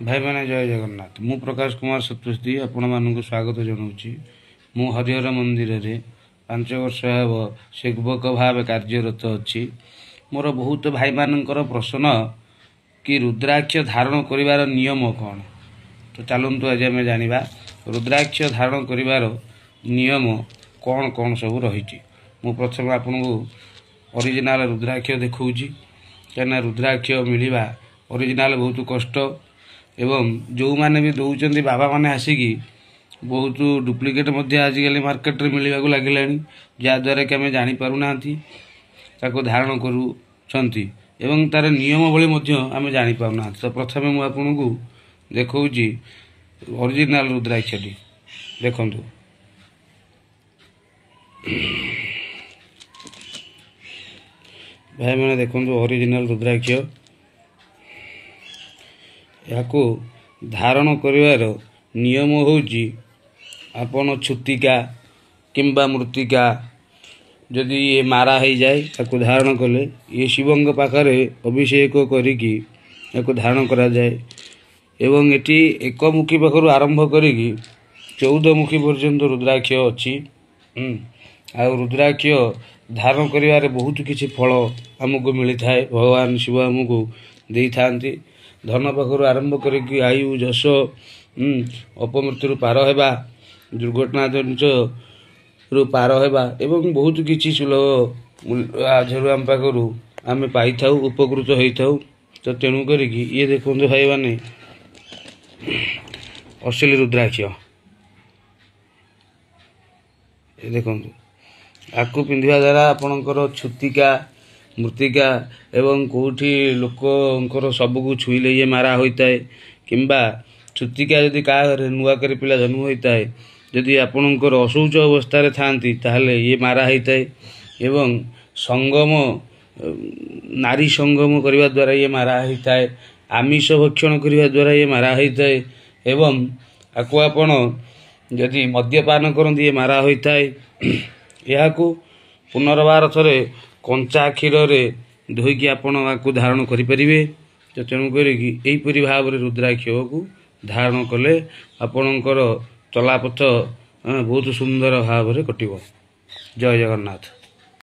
ଭାଇମାନେ ଜୟ ଜଗନ୍ନାଥ। ମୁଁ ପ୍ରକାଶ କୁମାର ଶତପଥୀ ଆପଣମାନଙ୍କୁ ସ୍ୱାଗତ ଜଣାଉଛି। ମୁଁ ହରିହର ମନ୍ଦିରରେ 5 ବର୍ଷ ହେବ ସେବକ ଭାବେ କାର୍ଯ୍ୟରତ ଅଛି। ମୋର ବହୁତ ଭାଇମାନଙ୍କର ପ୍ରଶ୍ନ କି ରୁଦ୍ରାକ୍ଷ ଧାରଣ କରିବାର ନିୟମ କ'ଣ? ତ ଚାଲନ୍ତୁ ଆଜି ଆମେ ଜାଣିବା ରୁଦ୍ରାକ୍ଷ ଧାରଣ କରିବାର ନିୟମ କ'ଣ କ'ଣ ସବୁ ରହିଛି। ମୁଁ ପ୍ରଥମେ ଆପଣଙ୍କୁ ଅରିଜିନାଲ ରୁଦ୍ରାକ୍ଷ ଦେଖାଉଛି, କାହିଁକିନା ରୁଦ୍ରାକ୍ଷ ମିଳିବା ଅରିଜିନାଲ ବହୁତ କଷ୍ଟ, ଏବଂ ଯେଉଁମାନେ ବି ଦେଉଛନ୍ତି ବାବାମାନେ ଆସିକି ବହୁତ ଡୁପ୍ଲିକେଟ୍ ମଧ୍ୟ ଆଜିକାଲି ମାର୍କେଟରେ ମିଳିବାକୁ ଲାଗିଲାଣି, ଯାହାଦ୍ୱାରା କି ଆମେ ଜାଣିପାରୁନାହାନ୍ତି ତାକୁ ଧାରଣ କରୁଛନ୍ତି ଏବଂ ତା'ର ନିୟମାବଳୀ ମଧ୍ୟ ଆମେ ଜାଣିପାରୁନାହାନ୍ତି। ତ ପ୍ରଥମେ ମୁଁ ଆପଣଙ୍କୁ ଦେଖାଉଛି ଅରିଜିନାଲ ରୁଦ୍ରାକ୍ଷଟି। ଦେଖନ୍ତୁ, ଭାଇମାନେ ଦେଖନ୍ତୁ ଅରିଜିନାଲ ରୁଦ୍ରାକ୍ଷ। ଏହାକୁ ଧାରଣ କରିବାର ନିୟମ ହେଉଛି, ଆପଣ ଛୁତିକା କିମ୍ବା ମୃତ୍ତିକା ଯଦି ଇଏ ମାରା ହେଇଯାଏ ତାକୁ ଧାରଣ କଲେ, ଇଏ ଶିବଙ୍କ ପାଖରେ ଅଭିଷେକ କରିକି ଏହାକୁ ଧାରଣ କରାଯାଏ। ଏବଂ ଏଠି ଏକମୁଖୀ ପାଖରୁ ଆରମ୍ଭ କରିକି 14ମୁଖୀ ପର୍ଯ୍ୟନ୍ତ ରୁଦ୍ରାକ୍ଷ ଅଛି। ଆଉ ରୁଦ୍ରାକ୍ଷ ଧାରଣ କରିବାରେ ବହୁତ କିଛି ଫଳ ଆମକୁ ମିଳିଥାଏ, ଭଗବାନ ଶିବ ଆମକୁ ଦେଇଥାନ୍ତି। ଧନ ପାଖରୁ ଆରମ୍ଭ କରିକି ଆୟୁ, ଯଶ, ଅପମୃତ୍ୟୁରୁ ପାର ହେବା, ଦୁର୍ଘଟଣା ଜନିତରୁ ପାର ହେବା ଏବଂ ବହୁତ କିଛି ସୁଲଭ ଝରୁ ଆମ ପାଖରୁ ଆମେ ପାଇଥାଉ, ଉପକୃତ ହେଇଥାଉ। ତ ତେଣୁ କରିକି ଇଏ ଦେଖନ୍ତୁ ଭାଇମାନେ ଅସଲି ରୁଦ୍ରାକ୍ଷ। ଏ ଦେଖନ୍ତୁ, ଆକୁ ପିନ୍ଧିବା ଦ୍ୱାରା ଆପଣଙ୍କର ଛୁତିକା, ମୃତ୍ତିକା ଏବଂ କେଉଁଠି ଲୋକଙ୍କର ସବୁକୁ ଛୁଇଁଲେ ଇଏ ମାରା ହୋଇଥାଏ, କିମ୍ବା ଛୁତିକା ଯଦି କାହା ଘରେ ନୂଆ କରି ପିଲା ଜନ୍ମ ହୋଇଥାଏ, ଯଦି ଆପଣଙ୍କର ଅଶୌଚ ଅବସ୍ଥାରେ ଥାଆନ୍ତି ତାହେଲେ ଇଏ ମାରା ହୋଇଥାଏ, ଏବଂ ସଙ୍ଗମ, ନାରୀ ସଙ୍ଗମ କରିବା ଦ୍ୱାରା ଇଏ ମାରା ହୋଇଥାଏ, ଆମିଷ ଭକ୍ଷଣ କରିବା ଦ୍ୱାରା ଇଏ ମାରା ହୋଇଥାଏ, ଏବଂ ଆକୁ ଆପଣ ଯଦି ମଦ୍ୟପାନ କରନ୍ତି ଇଏ ମାରା ହୋଇଥାଏ। ଏହାକୁ ପୁନର୍ବାର ଥରେ କଞ୍ଚା କ୍ଷୀରରେ ଧୋଇକି ଆପଣ ଆକୁ ଧାରଣ କରିପାରିବେ। ତ ତେଣୁ କରିକି ଏହିପରି ଭାବରେ ରୁଦ୍ରାକ୍ଷକୁ ଧାରଣ କଲେ ଆପଣଙ୍କର ଚଲାପଥ ବହୁତ ସୁନ୍ଦର ଭାବରେ କଟିବ। ଜୟ ଜଗନ୍ନାଥ।